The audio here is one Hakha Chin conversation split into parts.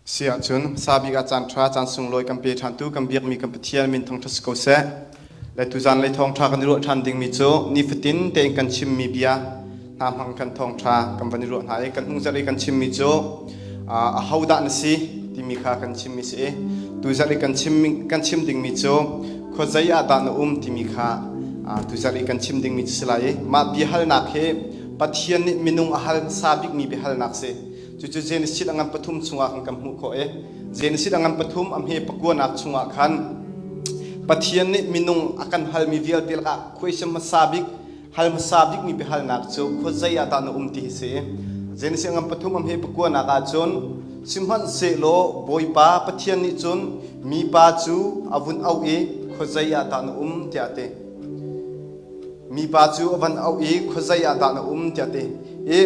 Si ahcun hmasa bik ah caan ṭha, caan sunglawi kan pe ṭhantu kan biakmi kan Pathian min thangṭhat si ko seh. Le tuzan lei thawngṭha kan i ruah ṭhan dingmi cu nifatin tein kan chimmi bia hna hmang kan thawngṭha kan van i ruah hna i kan hnungzarh i kan chimmi cu ahodah na si timi kha kan chimmi si i tuzarh i kan chim kan chim dingmi cu khuazei ah dah na um timi kha tuzarh i kan chim dingmi cu si lai i mah biahalnak hi Pathian nih minung a hal hmasa bikmi biahalnak si. Cucu Genesis a ngan pathum chungah khan kan hmuh khawh i Genesis a ngan pathum a hme pakuanak chungah khan Pathian nih minung a kan halmi vialte lakah khuaisam hmasa bik hal hmasa bikmi biahalnak cu khuazei ah dah na um ti hi si. Genesis a ngan pathum a hme pakuanak ah cun sihmanhsehlaw Bawipa Pathian nih cun mipa cu a vun auh i khuazei ah dah na um tiah a ti. Mipa cu a van auh i khuazei ah dah na um tiah a ti. I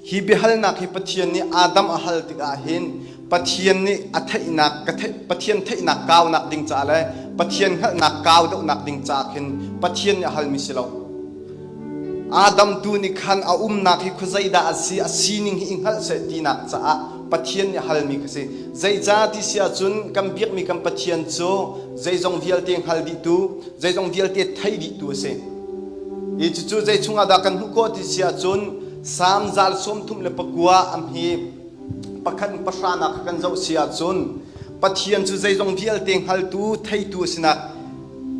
Hi biahalnak hi Pathian nih Adam a hal tikah hin Pathian nih a theihnak ka theih Pathian theihnak kaunak ding caah le Pathian hngalhnak kau deuhnak ding caah khin Pathian nih a halmi si lo. Adam tu nih khan a umnak hi khuazeidah a si a sining hi i hngalh seh tinak caah Pathian nih a halmi kha si. Zeicah ti si ahcun kan biakmi kan Pathian cu zeizong vialte hngal dihtu, zeizong vialte thei dihtu a si. Hi cucu zei chungah dah kan hmuh khawh ti si ahcun Salm zal 39 am hi pakhat in pahranak kha kan zoh si ahcun Pathian cu zeizong vialte hngaltu theitu a sinak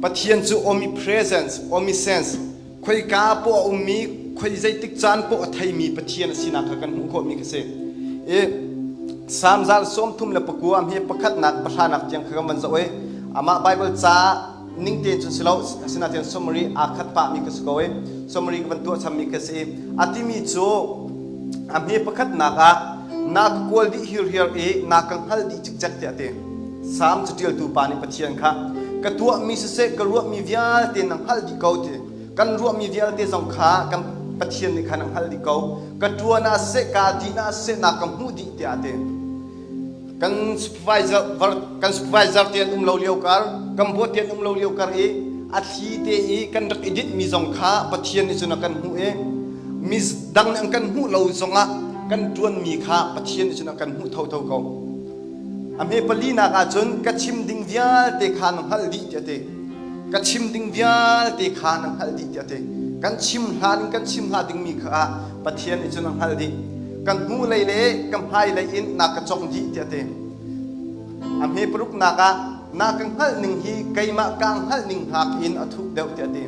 Pathian cu omnipresence omniscience khoika poah a ummi khoi zeitik caan poah a theimi Pathian a sinak kha kan hmuh khawhmi kha si. I Salm zal 39 am hi pakhatnak pahranak tiang kha kan van zoh i amah Bible ca ning tein cun si lo asinain summary aa khat pahmi ka si ko i summary ka van tuah chammi ka si i a timi cu a hme pakhatnak ah na ka kawl dih hirhiar i na ka hngalh dih cikcek tiah a ti Salm catialtu pa nih Pathian kha ka tuahmi siseh ka ruahmi vialte na hngalh dih ko ti kan ruahmi vialte zong kha kan Pathian nih khan a hngalh dih ko ka tuan ah siseh ka din ah siseh na ka hmuh dih tiah a ti Kan supervisor kan supervisor te an um lo lio kar kan board te an um lo lio kar i a thli te i kan rak i dinh mi zong kha Pathian nih cun a kan hmuh i mi dang nih an kan hmuh lo zongah kan ṭuan mi kha Pathian nih cun a kan hmuh thotho ko. A hme palinak ah cun ka chim ding vialte kha na hngalh dih tiah ti. Ka chim ding vialte kha na hngalh dih tiah ti. Kan chim hlan in kan chim hnga dingmi kha Pathian nih cun a hngalh dih. Ka hnulei le ka hmailei in na ka cong dih tiah a ti. A hme paruknak ah na ka hngalh ning hi keimah kaa hngalh ning hngak in a thuk deuh tiah a ti.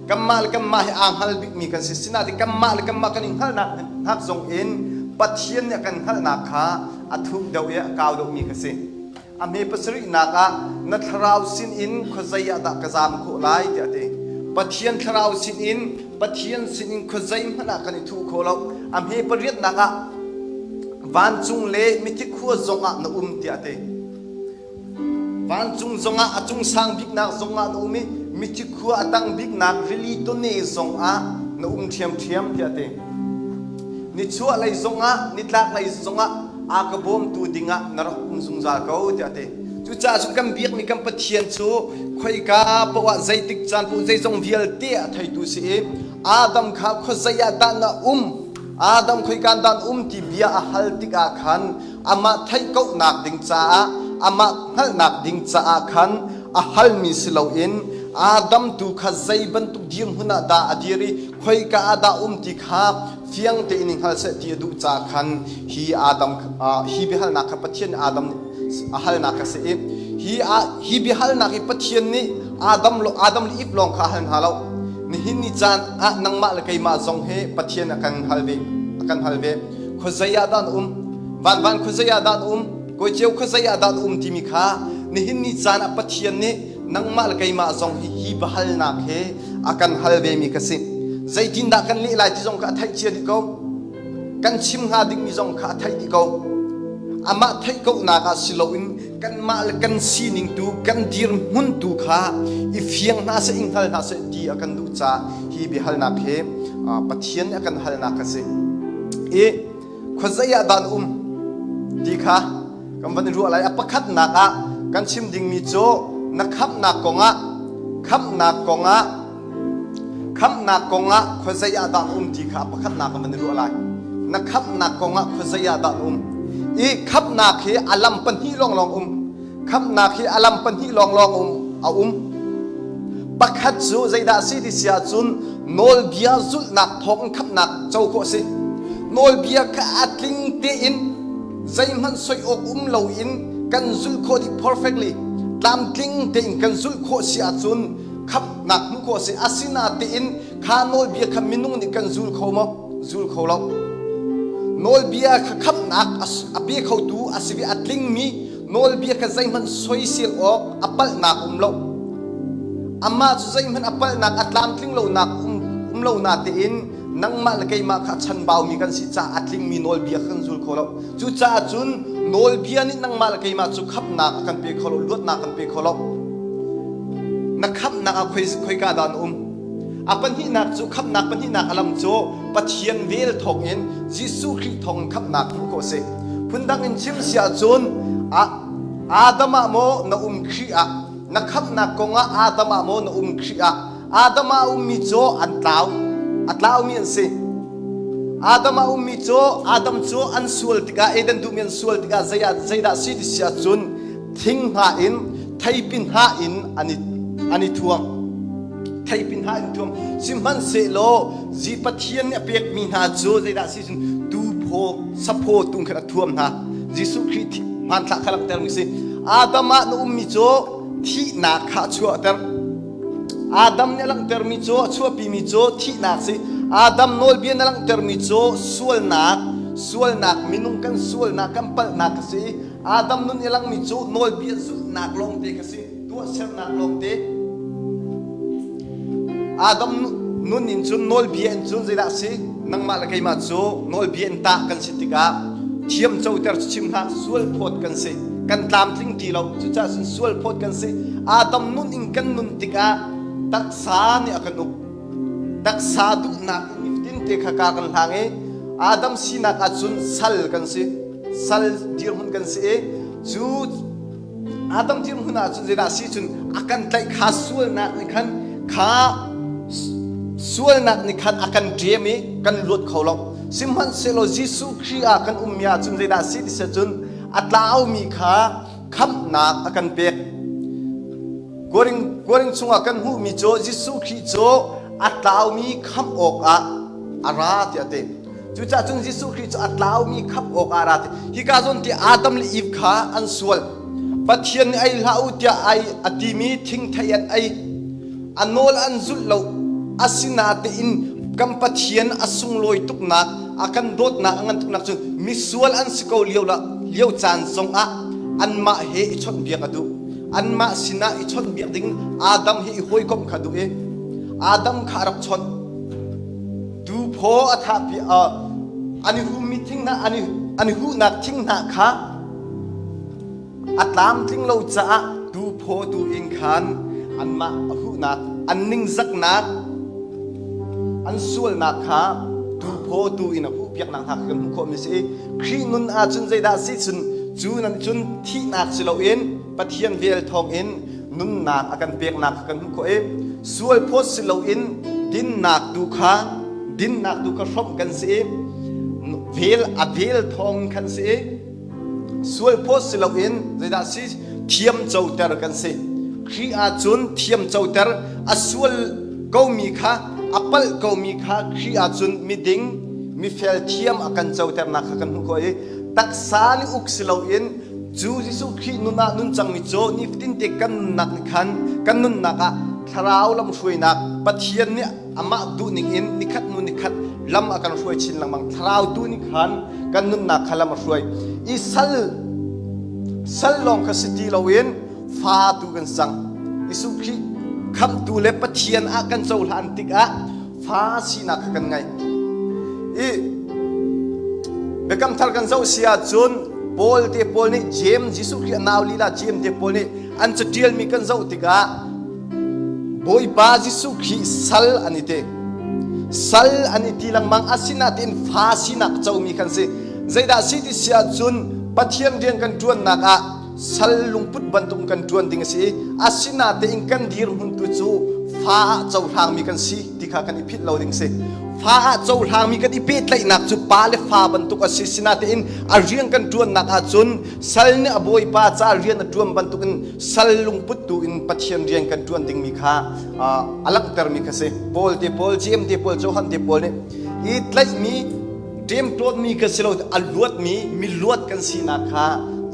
Kanmah le kanmah hi aa hngal bikmi kan si. Sinain kanmah le kanmah kan i hngalhnak hngak zong in Pathian nih a kan hngalhnak kha a thuk deuh i a kau deuhmi kha si. A hme pasarihnak ah na thlarau sinin khuazei ah dah ka zaam khawh lai tiah a ti. Pathian thlarau sinin Pathian sinin khuazei hmanh ah kan i thuh kho lo. A hme pariatnak ah vancung le mithi khua zongah na um tiah a ti. Vancung zongah a cung sang biknak zongah na um i mithi khua a tang biknak rili tawne zongah na um ṭhiamṭhiam tiah a ti. Nichuah lei zongah nitlak lei zongah a ka bawmtu dingah na rak um zungzal ko tiah a ti. Cucaah cun kan biakmi kan Pathian cu khoika paoh ah zeitik caan paoh zeizong vialte a theitu si i Adam kha khuazei ah dah na um Adam khoika dah na um ti bia a hal tikah khan amah theih kohnak ding caah amah hngalhnak ding caah khan a halmi si loin Adam tu kha zei bantuk dirhmun ah dah a dir i khoika ah dah um ti kha fiang tein i hngal seh ti a duh caah khan hi Adam hi biahalnak kha Pathian nih Adam nih a halnak kha si i hi hi biahalnak hi Pathian nih Adam Adam le Eve lawng kha a hal hna lo nihin ni caan ah nangmah le keimah zong hi Pathian a kan hal ve a kan hal ve khuazei ah dah na um van van khuazei ah dah na um kawi ceu khuazei ah dah na um timi kha nihin ni caan ah Pathian nih nangmah le keimah zong hi hi biahalnak hi a kan hal ve mi ka si zeitindah kan leh lai ti zong kha a theih cia dih ko kan chim hnga dingmi zong kha a theih dih ko amah theih kohnak ah si loin kanmah le kan sining tu kan dirhmun tu kha i fiang hna seh i hngal hna seh ti a kan duh caah hi biahalnak hi Pathian nih a kan halnak a si i khuazei ah dah na um ti kha kan van i ruah lai. A pakhatnak ah kan chim dingmi cu na khamhnak kongah khamhnak kongah khamhnak kongah khuazei ah dah na um ti kha a pakhatnak kan van i ruah lai. Na khamhnak kongah khuazei ah dah na um? I khamhnak hi a lam pahnih lawnglawng um. Khamhnak hi a lam pahnih lawnglawng um a um. Pakhat cu zeidah a si ti si ahcun nawlbia zulhnak thawng in khamhnak co khawh a si. Nawlbia kha a tling tein zeihmanh soi awk um loin kan zulh khawh dih perfectly tlamtling tein kan zulh khawh si ahcun khamhnak hmuh khawh a si. Asinain kha nawlbia kha minung nih kan zul kho maw? Zul kho lo. Nawlbia kha khamhnak a pe khotu a si ve a tlingmi nawlbia kha zeihmanh soisel awk a palhnak um lo. Amah cu zeihmanh a palhnak a tlamtling lonak um, um lo na tein nangmah le keimah kha a chanbaumi kan si caah a tlingmi nawlbia kha kan zul kho lo. Cucaah cun nawlbia nih nangmah le keimah cu khamhnak a kan pe kho lo, luatnak kan pe kho lo. Na khamhnak ah khoi khoika dah na um? A pahnihnak cu khamhnak pahnihnak a lam cu Pathian vel thawngin Jesuh Khrih thawngin khamhnak hmuh khawh a si. Phundang in chim si ahcun Adam ah maw na um Khrih ah na khamhnak kongah Adam ah maw na um Khrih ah Adam ah a ummi cu an tlau a tlaumi an si. Adam ah ummi cu Adam cu an sual tikah Eden dum in an sual tikah zeidah si ti si ahcun thing hna in theipi hna in an i an i thuam theipi hna in thuam sihmanhsehlaw zi Pathian nih a pekmi hna cu zeidah si cun tuphaw saphaw tung khan a thuam hna Jesuh Khrih hmanthlak kha langhtermi si Adam ah na ummi cu thihnak kha a chuahter Adam nih a langhtermi cu a chuahpimi cu thihnak si Adam nawlbia na langhtermi cu sualnak sualnak minung kan sualnak kan palhnak a si Adam nun i langmi cu nawlbia zulhnak lawngte kha si, tuahsernak lawngte. Adam nun in cun nawlbia in cun zeidah a si? Nangmah le keimah cu nawlbia in tah kan si tikah thiam coter cu chim hlah, sual phawt kan si. Kan tlamtling ti lo, cucaah cun sual phawt kan si. Adam nun in kan nun tikah taksa nih a kan uk. Taksa duhnak in nifatin te kha ka kan hlang i Adam sinak ahcun sal kan si. Sal dirhmun kan si i cu Adam dirhmun ah cun zeidah si cun a kan tlaih kha sualnak nih khan kha sualnak nih khan a kan ṭem i kan luat kho lo. Sihmanhsehlaw Jesuh Khrih ah kan ummi ahcun zeidah si ti cun a tlaumi kha khamhnak a kan pek. Kuaring, kuaring chungah kan hmuhmi cu Jesuh Khrih cu a tlaumi khamh awkah a ra tiah a ti. Cucaah cun Jesuh Khrih cu a tlaumi khamh awkah a ra ti. Hika zawn ti Adam le Eve kha an sual. Pathian nih ei hlah u tiah ai a timi thingthei an ei. A nawl an zulh lo. Asinain kan Pathian a sunglawi tuknak, a kan dawtnak a ngan tuknak cu misual an si ko lio la lio caan zongah anmah he i chawnhbiak a duh. Anmah sinah i chawnhbiak ding Adam he i hawikomh kha duh i Adam kha a rak chawnh. Tuphaw a thahpi an i hummi thing hna an i an i huhnak thing hna kha a tlamtling lo caah tuphaw tu in khan anmah a huhnak an ningzaknak an sualnak kha tuphaw tu in a huhpiaknak hna kha kan hmuh khawhmi si i Khrih nun ahcun zeidah si cun cu nan cun thihnak si loin Pathian vel thawngin nunnak a kan peknak kha kan hmuh khawh i sual phawt si loin dinnak tu kha dinnak tu kha hrawmh kan si i vel a vel thawng kan si i sual phawt si loin zeidah si thiam coter kan si Khrih ahcun thiam coter a sual komi kha a palh komi kha Khrih ahcun miding mifel thiam a kan coternak kha kan hmuh khawh i taksa nih uk si loin Cu Jesuh Khrih nun ah nun cangmi cu nifatin te kan nunnak nih khan kan nunnak ah thlarau lamhruainak Pathian nih amah duhning in nikhat hnu nikhat lam a kan hruai chin lengmang. Thlarau tu nih khan kan nunnak kha lam a hruai. I sal sal lawng kha si ti loin fa tu kan sang. Jesuh Khrih khamhtu le Pathian ah kan cohlan tikah fa sinak kha kan ngei. I Biakam thar kan zoh si ahcun Paul te pawl nih James Jesuh Khrih a nau lila James te pawl nih an caṭialmi kan zoh tikah Bawipa Jesuh Khrih sal an i ti. Sal an i ti lengmang asinain fa sinak comi kan si. Zeidah si ti si ahcun Pathian rian kan ṭuannak ah sal lungput bantuk kan ṭuan ding a si i asinain kan dirhmun tu cu fa ah cohlangmi kan si ti kha kan i philh lo ding a si. Fa ah cohlangmi kan i pehtlaihnak cu pa le fa bantuk a si. Sinain a rian kan ṭuannak ahcun sal nih a bawipa caah rian a ṭuan bantukin sal lungput tu in Pathian rian kan ṭuan dingmi kha a langhtermi kha si. Paul te pawl, Jeim te pawl, Johan te pawl nih i tlaihmi ṭemṭawnmi kan si lo, a luatmi miluat kan sinak kha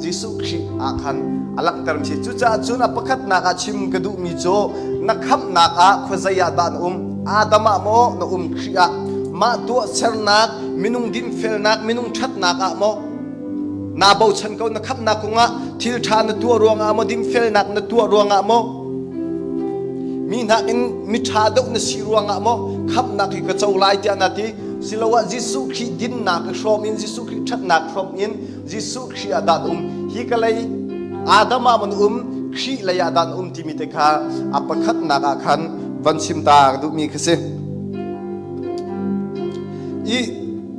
Jesuh Khrih ah khan a langhtermi si. Cucaah cun a pakhatnak ah chim ka duhmi cu na khamhnak ah khuazei ah dah na um? Adam ah maw na um Khrih ah? Mah tuahsernak, minung dinfelnak, minung ṭhatnak ah maw naa bochan ko na khamhnak kongah thil ṭha na tuah ruangah maw dinfelnak na tuah ruangah maw mi nakin mi ṭha deuh na si ruangah maw khamhnak hi ka co lai tiah na ti siloah Jesuh Khrih dinnak i hrawm in Jesuh Khrih ṭhatnak hrawm in Jesuh Khrih ah dah um hi ka lei Adam ah man um Khrih lei ah dah um timi te kha a pakhatnak ah khan van chim ta ka duhmi kha si i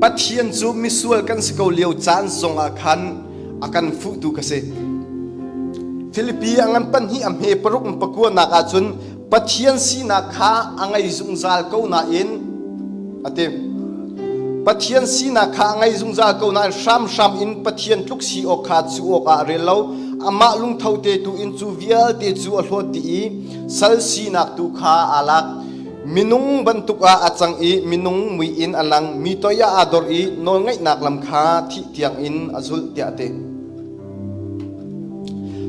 Pathian cu misual kan si ko lio caan zong ah khan a kan fuhtu ka si Filipi a ngan pahnih a hme paruk pakua nak ahcun Pathian sinak kha a ngei zungzal ko nain a ti. Pathian sinak kha a ngei zungzal ko nain hramhram in Pathian tluk si awk kha cu awkah a rel lo. Amah lungtho te tu in cu vialte cu a hlawt dih i sal sinak tu kha aa lak. Minung bantuk ah a cang i minung mui in a lang, mi toi ah aa dor i nawlngaihnak lam kha thih tiang in a zulh tiah a ti.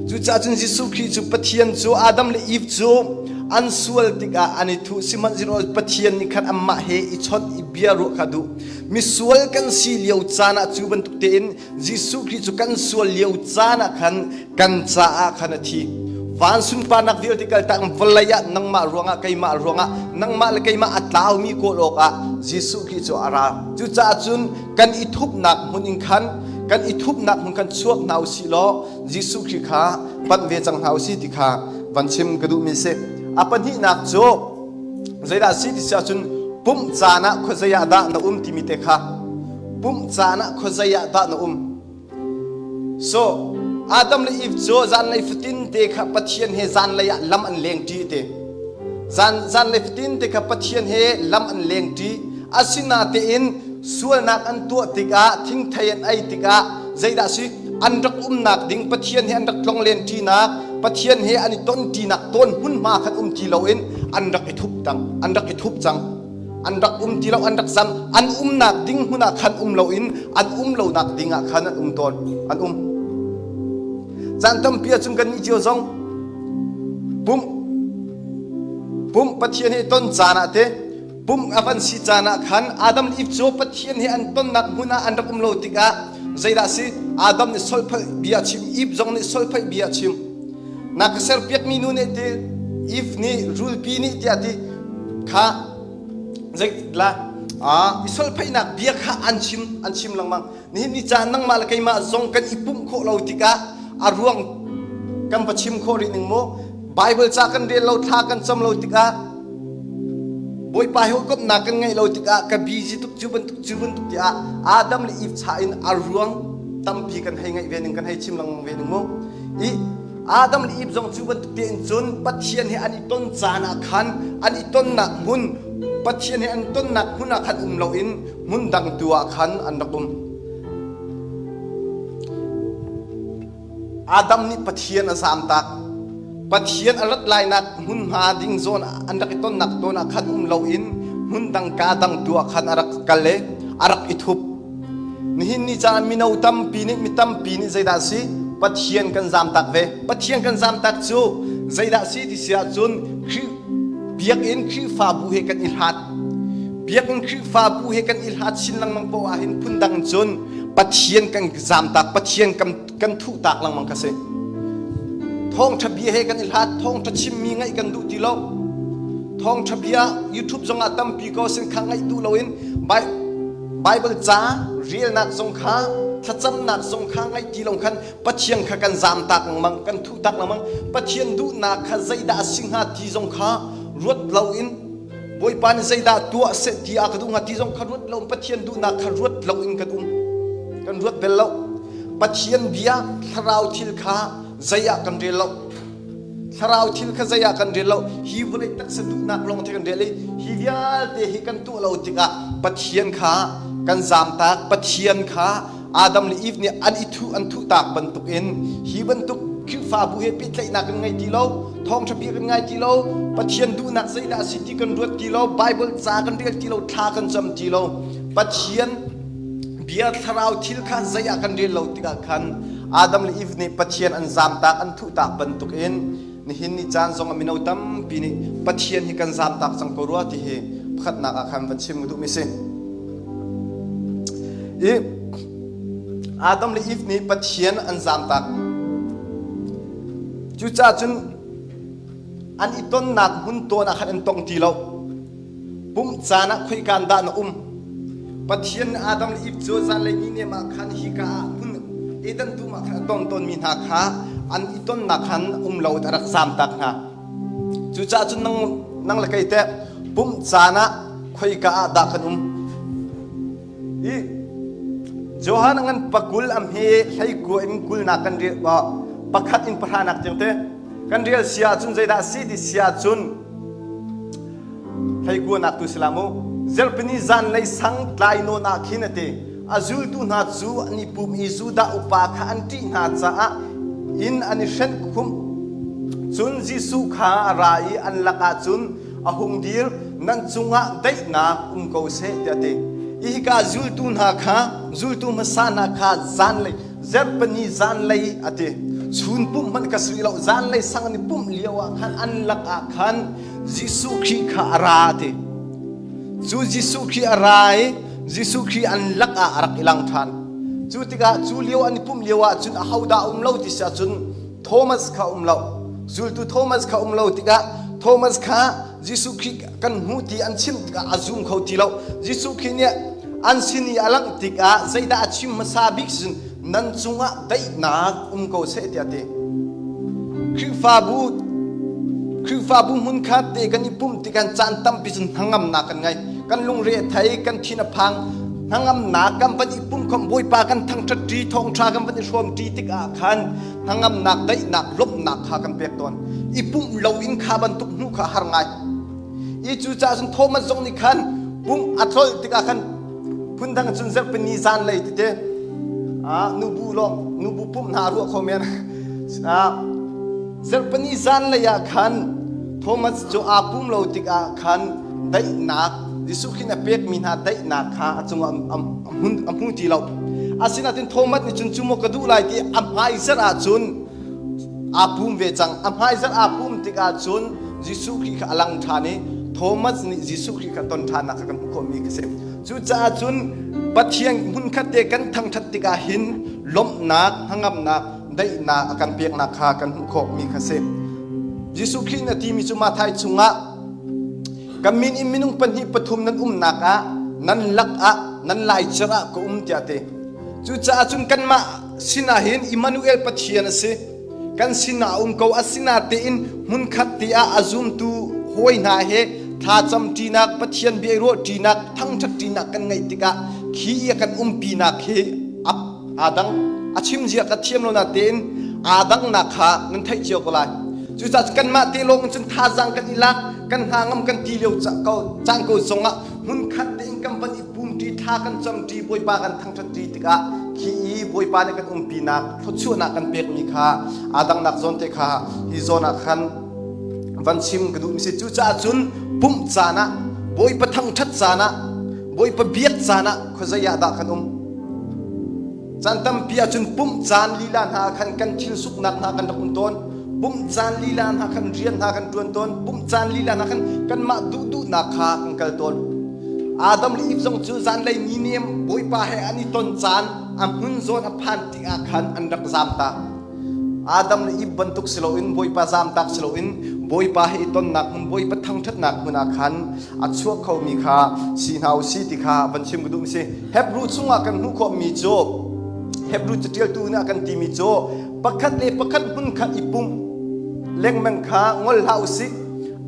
Cucaah cun Jesuh Khrih cu Pathian cu Adam le Eve cu an sual tikah an i thuh sihmanhsehlaw Pathian nih khan anmah he i chawnh i bia ruah kha duh. Misual kan si lio caan ah cu bantuk tein Jesuh Khrih cu kan sual lio caan ah khan kan caah khan a thi. Van sunparnak vialte kaltak in vawlei ah nangmah ruangah keimah ruangah nangmah le keimah a tlaumi kawl awkah Jesuh Khrih cu a ra. Cucaah cun kan i thupnak hmun in khan kan i thupnak hmun khan chuak hna u sih law Jesuh Khrih kha panh ve cang hna u sih ti kha van chim ka duhmi si. A pahnihnak cu zeidah si ti si ahcun pumh caan ah khuazei ah dah na um timi te kha pumh caan ah khuazei ah dah na um. So Adam le Eve cu zanlei fatin te kha Pathian he zanlei ah lam an lengṭi te. Zan zanlei fatin te kha Pathian he lam an lengṭi. Asinatein sualnak an tuah tikah thingthei an ei tikah zeidah si an rak umnak ding Pathian he an rak tlonglenṭinak Pathian he an i tonṭinak tawn hmunhma khan um ti loin an rak i thup cang an rak i thup cang an rak um ti lo an rak zam an umnak ding hmun ah khan um loin an um lonak ding ah khan an um tawn an um caan tampi ahcun kan nih cio zong pum pum Pathian he ton caan ah te Pum a van si caan ah khan Adam le Eve cu Pathian he an tonnak hmun ah an rak um lo tikah zeidah si Adam nih solphaih bia a chim Eve zong nih solphaih bia a chim na ka serpiakmi nu nih ti Eve nih rulpi nih tiah ti kha zeitla i solphaihnak bia kha an chim an chim lengmang nihin ni caan nangmah le keimah zong kan i pumh khawh lo tikah a ruang kan va chim khawh rih ning mu Bible ca kan rel lo thla kan cam lo tikah Bawipa he hawikomhnak kan ngeih lo tikah ka busy tuk cu bantuk cu bantuk tiah Adam le Eve cha in a ruang tampi kan hei ngeih ve ning kan hei chim lengmang ve ning mu i Adam le Eve zong cu bantuk tein cun Pathian he an i ton caan ah khan an i tonnak hmun Pathian he an tonnak hmun ah khan um loin hmun dang tu ah khan an rak um Adam nih Pathian a zamtak. Pathian a rat lainak hmunhma ding zawn an rak i tonnak tawn ah khan um loin hmun dang ka dang tu ah khan a rak kal i a rak i thup. Nihin ni caan mino tampi nih mi tampi nih zeidah si Pathian kan zamtak ve. Pathian kan zamtak cu zeidah si ti si ahcun Khrih biakinn Khrihfabu he kan i hlat. Biakinn Khrihfabu he kan i hlat chin lengmang poah ahhin phundang cun Pathian kan zamtak Pathian kan kan thuhtak lengmang ka si thawngṭha bia he kan i hlat thawngṭha chimmi ngaih kan duh ti lo thawngṭha bia YouTube zongah tampi ko sin kha ngaih duh loin Bible ca relnak zong kha thlacamnak zong kha ngaih ti lo khan Pathian kha kan zamtak lengmang kan thuhtak lengmang Pathian duhnak kha zeidah a si hnga ti zong kha ruat loin Bawipa nih zeidah tuah seh ti a ka duh hnga ti zong kha ruat lo Pathian duhnak kha ruat lo in kan um. Kan ruat bel lo. Pathian bia thlarau thil kha zei ah kan rel lo. Thlarau thil kha zei ah kan rel lo. Hi vawlei taksa duhnak lawng the kan rel i hi vialte hi kan tuah lo tikah Pathian kha kan zamtak. Pathian kha Adam le Eve nih an i thuh an thuh tak bantukin hi bantuk Khrihfabu he pehtlaihnak kan ngei ti lo, thawngṭha bia kan ngai ti lo, Pathian duhnak zeidah a si ti kan ruat ti lo, Bible ca kan rel ti lo, thla kan cam ti lo. Pathian bia thlarau thil kha zei ah kan rel lo tikah khan Adam le Eve nih Pathian an zamtak an thuhtak bantukin nihin ni caan zong ah mino tampi nih Pathian hi kan zamtak cang ko rua ti hi pakhatnak ah khan van chim ka duhmi si. I Adam le Eve nih Pathian an zamtak. Cucaah cun an i tonnak hmun tawn ah khan an tong ti lo. Pumh caan ah khoikaan dah na um? Pathian nih Adam le Eve cu zanlei ni nem ah khan hika ah hmun Eden dum ah khan a ton tawnmi hna kha an i tonnak khan um lo in a rak zamtak hna. Cucaah cun nang, nang le kei teh pumh caan ah khoika ah dah kan um? I Johan ngan pakul am hi hleikua in kulnak kan rel pakhat in pahranak tiang te kan rel sia cun zeidah si ti sia cun Hleikuanak tu si la mu. Zerpini zanlei sang tlai nawn ah khin a ti. A zultu hna cu an i pum i Judah upa kha an ṭih hna caah inn an i hrenh khumh. Cun Jesuh kha a ra i an lakah cun a hung dir, nan cungah daihnak um ko seh tiah a ti. Hika zultu hna kha, zultu hmasa hna kha zanlei Zerpani zanlei a ti. Chun pumh hmanh ka si lo zanlei sang an i pumh lio ah khan an lakah khan Jesuh Khrih kha a ra a ti. Cu Jesuh Khrih a ra i Jesuh Khrih an lakah a rak i lang ṭhan. Cu tikah cu lio an i pumh lio ah cun ahodah um lo ti si ahcun Thomas kha um lo. Zultu Thomas kha um lo tikah Thomas kha Jesuh Khrih kan hmu ti an chim tikah a zum kho ti lo. Jesuh Khrih nih an sin i a langh tikah zeidah a chim hmasa bik sin nan cungah daihnak um ko seh tiah a ti. Khrihfabu Khrihfabu hmunkhat te kan i pumh tikah caan tampi cun hnangamnak kan ngei. Kan lungre a thei, kan thin a phang. Hnangamnak kan van i pumhkhawmh Bawipa kan thangṭhat ṭi, thawngṭha kan van i hrawm ṭi tikah khan hnangamnak, daihnak, lawmhnak kha kan pek tawn. I pumh loin kha bantuk hmuh kha har ngai. I cucaah cun Thomas zong nih khan pumh a tlolh tikah khan phundang cun zarhpini zanlei tete nubu lawng nubu pumh hna a ruah kho men. Zarhpini zanlei ah khan Thomas cu aa pum lo tikah khan daihnak Jesuh Khrih a pekmi hna daihnak kha a cungah a hmu ti lo. Asinain Thomas nih cun cu maw ka duh lai ti a hmaizarh ahcun aa pum ve cang. A hmaizarh aa pum tikah cun Jesuh Khrih kha a lang ṭhan i Thomas nih Jesuh Khrih kha ton ṭhannak kha kan hmuh khawhmi kha si. Cucaah cun Pathian hmunkhat te kan thangṭhat tikah hin lawmhnak, hnangamnak, daihnak a kan peknak kha kan hmuh khawhmi kha si. Jesuh Khrih nih a timi cu Matthai chungah Ka min in minung pahnih pathum nan umnak ah nan lak ah nan laicer ah ka um tiah ti. Cucaah cun kanmah sinah hin Immanuel Pathian a si. Kan sinah a um ko. Asinatein hmunkhat te ah a zumtu hawi hna he thlacam ṭinak, Pathian bia i ruah ṭinak, thangṭhat ṭinak kan ngeih tikah khi i a kan umpinak hi aa dang. A chim zia ka thiam lo natein aa dangnak kha nan theih cio ko lai. Cucaah kanmah te lawng cun thazaang kan i lak, kan hna ngam kan ti lio caan ko zongah hmunkhat tein kan van i pumṭi, thla kan camṭi, Bawipa kan thangṭhatṭi tikah khi i Bawipa nih kan umpinak, thluachuahnak kan pekmi kha aa dangnak zawn te kha hi zawn ah khan van chim ka duhmi si. Cucaah cun pumh caan ah, Bawipa thangṭhat caan ah, Bawipa biak caan ah khuazei ah dah kan um? Caan tampi ahcun pumh caan lila hna ah khan kan thil suknak hna kan rak um tawn. Pumh caan lila hna khan rian hna kan ṭuan tawn. Pumh caan lila hna khan kanmah duhduhnak kha kan kal tawn. Adam le Eve zong cu zanlei ni nem Bawipa he an i ton caan a hmun zawn a phan tikah khan an rak zamtak. Adam le Eve bantuk si loin Bawipa zamtak si loin Bawipa he i tonnak hmun Bawipa thangṭhatnak hmun ah khan a chuak khomi kha si hna u si ti kha van chim ka duh mi si. Hebrew chungah kan hmuh khawhmi cu Hebrew caṭialtu nih a kan timi cu pakhat le pakhat hmunkhat i pumh lengmang kha ngol hlah u sih.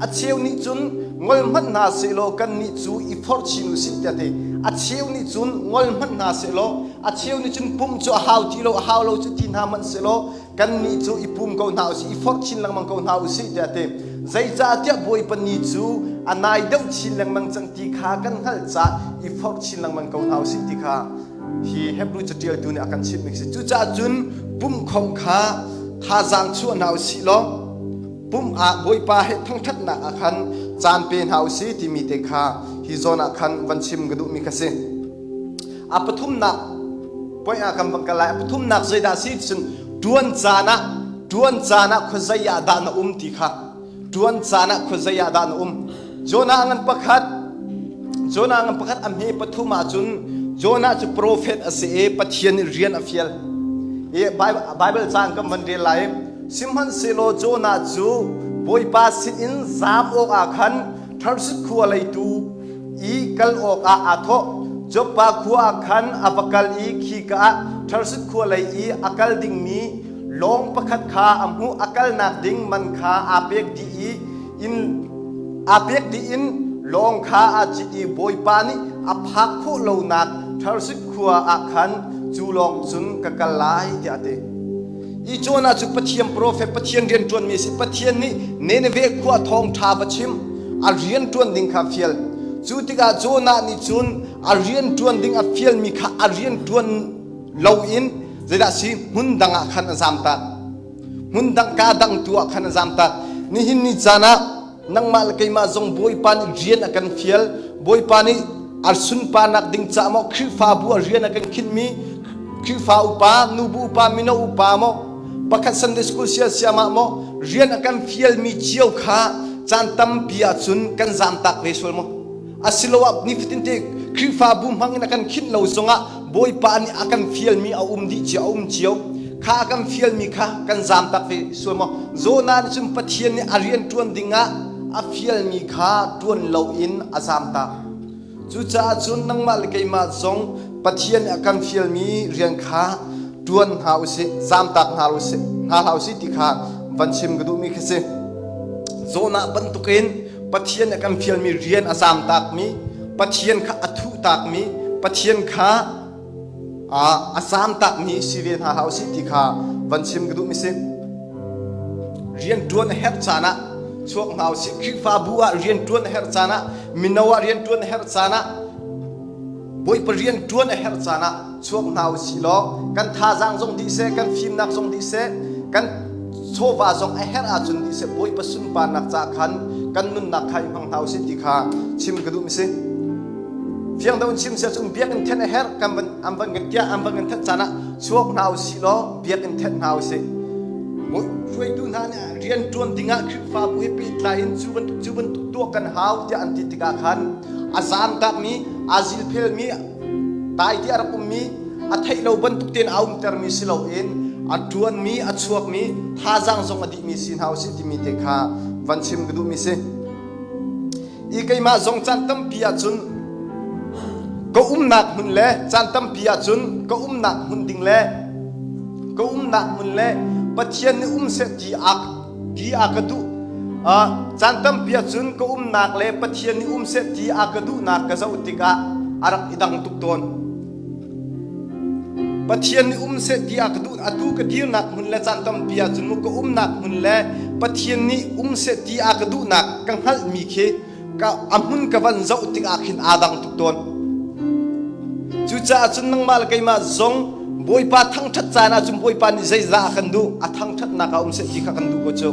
A cheu nih cun ngol hmanh hna sehlaw kannih cu i forh chin u sih tiah ti. A cheu nih cun ngol hmanh hna sehlaw a cheu nih cun pumh cu a hau ti lo a hau lo cu ti hna hmanh sehlaw kannih cu i pum ko hna usih i forh chin lengmang ko hna usih tiah a ti. Zeicahtiah Bawipa ni cu a nai deuh chin lengmang cang ti kha kan hngalh caah i forh chin lengmang ko hna usih ti kha hi Hebrew catialtu nih a kan chimhmi a si. Cucaah cun pumhkhawmh kha thazaang chuah hna usih law pumh ah Bawipa he thangṭhatnak ah khan caan pe hna usih timi te kha hi zawn ah khan van chim ka duhmi kha si. A pathumnak point ah kan van kal lai. A pathumnak zeidah a si cun ṭuan caan ah ṭuan caan ah khuazei ah dah na um ti kha ṭuan caan ah khuazei ah dah na um. Jonah ngan pakhat Jonah ngan pakhat a hme pathum ahcun Jonah cu profet a si i Pathian nih rian a fial. I Bible caan kan van rel lai. Sihmanhsehlaw Jonah cu Bawipa sinin zaam awkah khan Tarsis khua leitu i kal awkah aa thawh. Joppa khua ah khan a va kal i khika ah Tarsis khua lei i a kal dingmi lawng pakhat kha a hmuh. A kalnak ding man kha aa pek dih i in aa pek dih in lawng kha aa cit i Bawipa nih a phak khawh lonak Tarsis khua ah khan cu lawng cun ka kal lai tiah a ti. I Jonah cu Pathian profet, Pathian rian ṭuanmi a si. Pathian nih Nineveh khua thawngṭha va chim, a rian ṭuan ding kha fial. Cu tikah Jonah nih cun a rian ṭuan ding a fialmi kha a rian ṭuan loin zeidah si hmun dang ah khan a zamtak. Hmun dang ka dang tu ah khan a zamtak. Nihin ni caan ah nangmah le keimah zong Bawipa nih rian a kan fial. Bawipa nih a sunparnak ding caah maw Khrihfabu a rian a kan khinhmi Khrihfa upa, nubu upa, mino upa maw pakhat Sunday school sial siamah maw rian a kan fialmi cio kha caan tampi ahcun kan zamtak ve sual maw? Asiloah nifatin te Khrihfabu hmang in a kan khinh lo zongah Bawipa nih a kan fialmi a um dih cio a um cio kha a kan fialmi kha kan zamtak ve sual maw? Jonah nih cun Pathian nih a rian ṭuan dingah a fialmi kha ṭuan loin a zamtak. Cucaah cun nangmah le keimah zong Pathian nih a kan fialmi rian kha ṭuan hna usih, zamtak hna usih, hna hlah usih ti kha van chim ka duhmi khi si. Jonah bantukin Pathian nih a kan fialmi rian a zamtakmi, Pathian kha a thuhtakmi, Pathian kha a zamtakmi si ve hna hlah usih ti kha van chim ka duhmi si. Rian ṭuan a herh caan ah chuak hna usih. Khrihfabu ah rian ṭuan a herh caan ah, mino ah rian ṭuan a herh caan ah, Bawipa rian ṭuan a herh caan ah chuak hna usih law kan thazaang zong dih seh, kan fimnak zong dih seh, kan chawva zong a herh ahcun dih seh, Bawipa sunparnak caah khan kan nunnak kha i hmang hna usih ti kha chim ka duhmi si. Fiang deuh in chim si ahcun biakinn thenh a herh kan van an van kan tiah an van kan thenh caan ah chuak hna usih law biakinn thenh hna usih. Hruaitu hna nih rian ṭuan dingah Khrihfabu he pehtlai in cu bantuk cu bantuk tuah kan hau tiah an ti tikah khan a zaamtakmi, aa zilphelmi, dai ti a rak ummi, a theih lo bantuk tein aa umtermi si loin a ṭuanmi, a chuakmi, thazaang zong a dihmi si hna usih timi te kha van chim ka duhmi si. I keimah zong caan tampi ahcun ka umnak hmun le caan tampi ahcun ka umnak hmun ding le ka umnak hmun le Pathian nih um seh ti a ti a ka duh caan tampi ahcun ka umnak le Pathian nih um seh ti a ka duhnak ka zoh tikah a rak i dang tuk tawn. Pathian nih um seh ti a ka duh atu ka dirnak hmun le caan tampi ahcun mu ka umnak hmun le Pathian nih um seh ti a ka duhnak ka hngalhmi khi ka a hmun ka van zoh tikah khin aa dang tuk tawn. Cucaah cun nangmah le keimah zong Bawipa thangṭhat caan ahcun Bawipa nih zeizah a kan duh a thangṭhatnak ah um seh ti kha kan duh ko cu.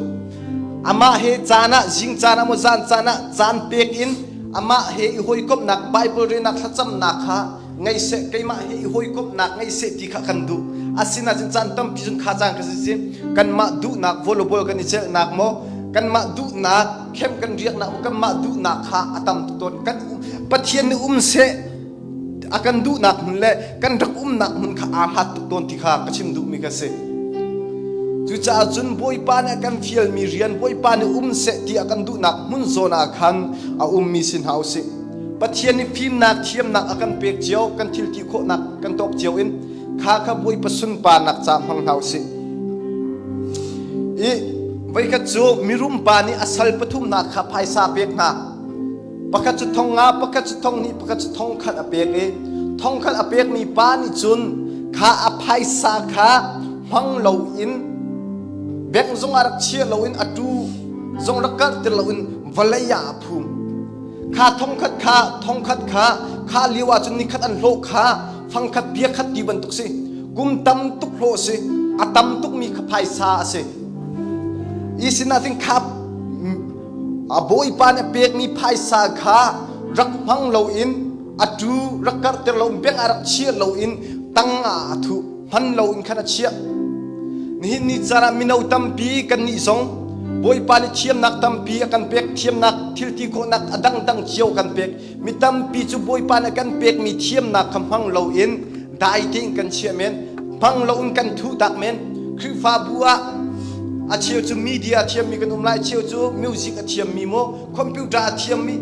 Amah he caan ah zing caan ah maw zan caan ah caan pek in amah he i hawikomhnak Bible relnak thlacamnak kha ngei seh keimah he i hawikomhnak ngei seh ti kha kan duh asinain caan tampi cun kha caan ka si kanmah duhnak volleyball kan i celhnak maw kanmah duhnak khem kan riaknak maw kanmah duhnak kha a tam tuk tawn kan Pathian nih um seh a kan duhnak hmun le kan rak umnak hmun kha aa hlat tuk tawn ti kha ka chim duhmi ka si cucaah cun Bawipa nih a kan fialmi rian Bawipa nih um seh ti a kan duhnak hmun zawn ah khan a ummi si hna usih Pathian nih fimnak thiamnak a kan pek cio kan thil ti khawhnak kan tawk cio in kha kha Bawipa sunparnak ca hmang hna usih. I voikhat cu mirum pa nih a sal pathum hna kha phaisa pek hna. Pakhat cu thong nga, pakhat cu thong hnih, pakhat cu thong khat a pek i thong khat a pekmi pa nih cun kha a phaisa kha hmang loin bank zong ah rak chia loin a tu zong rak karhter loin vawlei ah a phum. Kha thongkhat kha thongkhat kha kha lio ahcun nikhat an hlawh kha fangkhat biakhat ti bantuk si. Kum tam tuk hlawh si. A tam tukmi kha phaisa a si. I sinatin kha a bawipa nih a pekmi phaisa kha rak hmang loin a tu rak karhter loin beng ah rak chiah loin tang ah a thuh hman loin khan a chiah. Nihin ni caan ah mino tampi kannih zong Bawipa nih thiamnak tampi a kan pek, thiamnak thilti khawhnak a dangdang cio kan pek. Mi tampi cu Bawipa nih a kan pekmi thiamnak kha hmang loin dai tein kan chiah men, hmang loin kan thuhtak men. Khrihfabu ah a cheu cu media a thiammi kan um lai, a cheu cu music a thiammi maw, computer a thiammi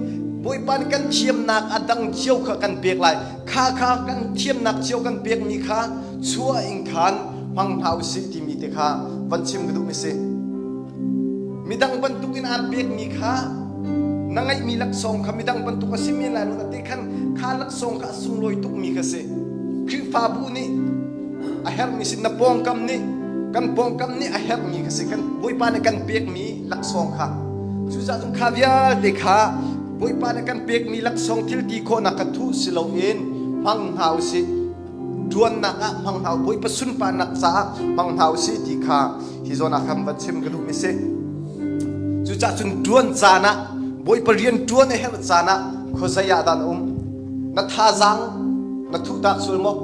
Bawipa nih kan thiamnak a dang cio kha kan pek lai. Kha kha kan thiamnak cio kan pekmi kha chuah in khan hmang hna usih timi te kha van chim ka duhmi si. Midang bantukin aan pekmi kha na ngeihmi laksawng kha midang bantuk a si men lai lo na te khan kha laksawng kha a sunglawi tukmi kha si. Khrihfabu nih a herhmi si na pawngkam nih kan pawngkam nih a herhmi kha si kan Bawipa nih kan pekmi laksawng kha cucaah cun kha vialte kha Bawipa nih kan pekmi laksawng thil ti khawhnak kha thuh si loin hmang hna usih ṭuannak ah hmang hna Bawipa sunparnak caah hmang hna usih ti kha hi zawn ah khan van chim ka duhmi si. Cucaah cun ṭuan caan ah Bawipa rian ṭuan a herh caan ah khuazei ah dah na um? Na thazaang na thuhtak sual maw?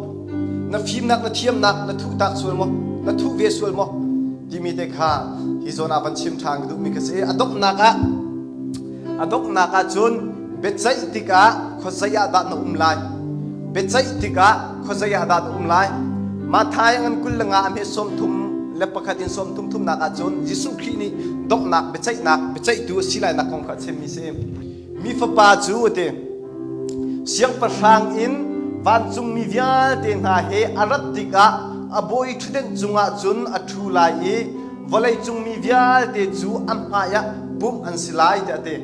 Na fimnak na thiamnak na thuhtak sual maw? Na thuh ve sual maw? Timi te kha hi zawn ah van chim ṭhan ka duhmi ka si. A donghnak ah A donghnak ah cun biaceih tikah khuazei ah dah na um lai? Biaceih tikah khuazei ah dah na um lai? Matthai ngan 25 a hme 31 in 33 thumnak ah cun Jesuh Khrih nih donghnak biaceihnak biaceihtu a si lainak kong kha a chimmi si. Mi fapa cu a ti, siangpahrang in vancungmi vialte hna he a rat tikah a bawi ṭhutdenh cungah cun a ṭhu lai i vawleicung mi vialte cu an hmaiah pumh an si lai tiah a ti.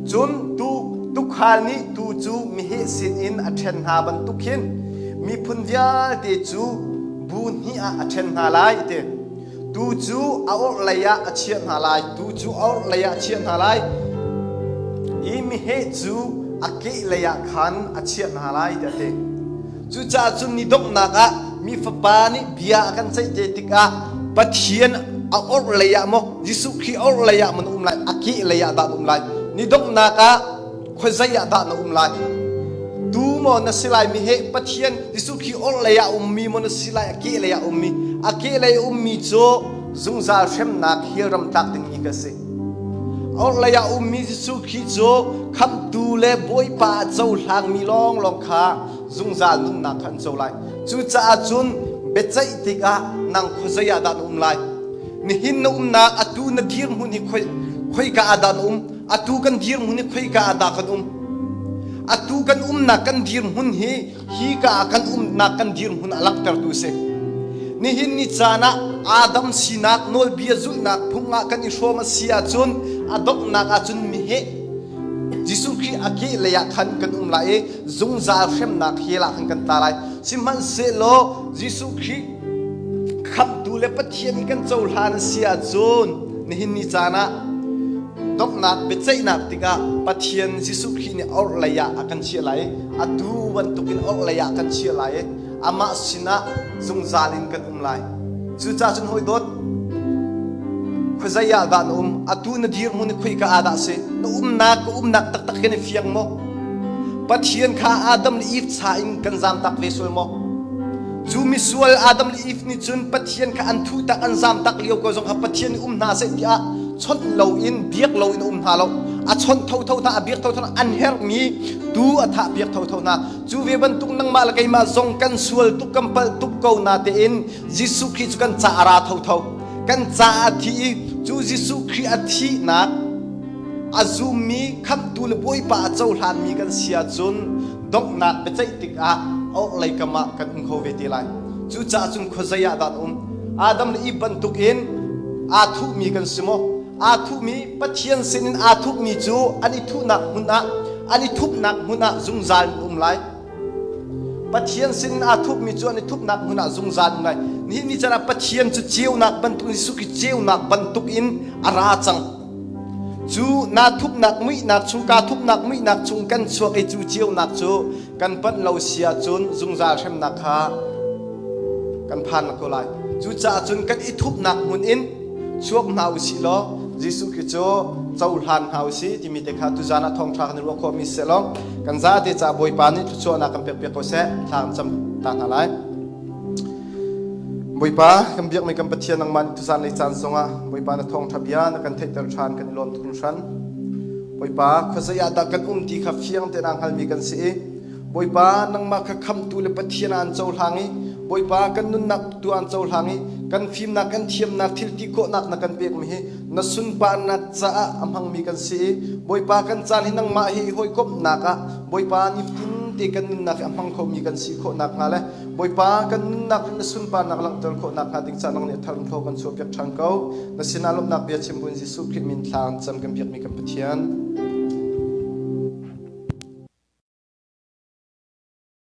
Cun tu tuukhal nih tuu cu meheh sinin a ṭhen hna bantuk hin miphun vialte cu bu hnih ah a ṭhen hna lai a ti. Tuu cu a orhlei ah a chiah hna lai, tuu cu a orhlei ah a chiah hna lai i meheh cu a kehlei ah khan a chiah hna lai tiah a ti. Cucaah cun ni donghnak ah mi fapa nih bia a kan ceih te tikah Pathian a orhlei ah maw Jesuh Khrih orhlei ah maw na um lai a kehlei ah dah na um lai ni donghnak ah khuazei ah dah na um lai tu maw na si lai mi he Pathian Jesuh Khrih orhlei ah ummi maw na si lai a kehlei ah ummi a kehlei ummi cu zungzal hremnak hell ram tlak dingmi ka si orhlei ah ummi Jesuh Khrih cu khamhtu le Bawipa a cohlangmi lawnglawng kha zungzal nunnak kha an co lai. Cucaah cun biaceih tikah nang khuazei ah dah na um lai? Nihin na umnak atu na dirhmun hi khoi khoika ah dah na um? Atu kan dirhmun hi khoika ah dah kan um? Atu kan umnak kan dirhmun hi hika ah kan umnak kan dirhmun a langhtertu a si. Nihin ni caan ah Adam sinak nawlbia zulhnak phung ah kan i hrawm a si ahcun a donghnak ahcun meheh Jesuh Khrih a kehlei ah khan kan um lai i zungzal hremnak hell ah khan kan tla lai. Sihmanhsehlaw Jesuh Khrih khamhtu le Pathian i kan cohlan a si ahcun nihin ni caan ah donghnak biaceihnak tikah Pathian Jesuh Khrih nih orhlei ah a kan chiah lai i atu bantukin orhlei ah kan chiah lai i amah sinah zungzal in kan um lai. Cucaah cun hawi dawt, khuazei ah dah na um? Atu na dirhmun hi khoika ah dah si? Na umnak ka umnak taktak kan i fiang maw? Pathian kha Adam le Eve cha in kan zamtak ve sual maw? Cu misual Adam le Eve nih cun Pathian kha an thuh tak an zamtak lio ko zong kha Pathian nih um hna seh tiah chawnh loin biak loin a um hna lo. A chawnh thotho hna, a biak thotho hna, an herhmi tu a thah piak thotho hna. Cu ve bantuk nangmah le keimah zong kan sual tuk kan palh tuk ko na tein Jesuh Khrih cu kan ca a ra thotho. Kan ca a thi i cu Jesuh Khrih a thihnak a zummi khamhtu le Bawipa a cohlanmi kan si ahcun donghnak biaceih tikah orhlei kam ah kan um kho ve te lai. Cucaah cun khuazei ah dah na um? Adam le Eve bantukin aa thuhmi kan si maw? Aa thuhmi Pathian sinin aa thupmi cu an i thuhnak hmun ah an i thupnak hmun ah zungzal in um lai. Pathian sinin aa thupmi cu an i thupnak hmun ah zungzal um lai. Nihin ni caan ah Pathian cu ceunak bantuk Jesuh Khrih ceunak bantuk in a ra cang. Cu naa thupnak muihnak chung kaa thupnak muihnak chung kan chuak i cu ceunak cu kan panh lo si ahcun zungzal hremnak kha kan phan ko lai. Cucaah cun kan i thupnak hmun in chuak hna u sih law Jesuh Khrih cu cohlan hna u sih timi te kha tuzan ah thawngṭha kan i ruah khawhmi si law kan zate caah Bawipa nih thluachuahnak kan pekpiak ko seh. Thla kan cam ta hna lai. Bawipa kan biakmi kan Pathian nangmah nih tuzan lei caan zongah Bawipa na thawngṭha bia na kan theihter ṭhan kan i lawm tuk hringhran. Bawipa khuazei ah dah kan um ti kha fiang tein aa hngalmi kan si i Bawipa nangmah kha khamhtu le Pathian ah an cohlang i Bawipa kan nunnak tu an cohlang i kan fimnak kan thiamnak thil ti khawhnak na kan pekmi hi na sunparnak caah a hmangmi kan si i Bawipa kan caan hi nangmah hi hawikomhnak ah Bawipa nifatin te kan nunnak hi a hmang khomi kan si khawhnak hnga le Bawipa kan nunnak in na sunparnak langhter khawhnak hnga ding ca nang nih a thar in kan chuahpiak ṭhan ko. Na sinah lawmhnak bia chim buin Jesuh Khrih min thla an cam kan biakmi kan Pathian.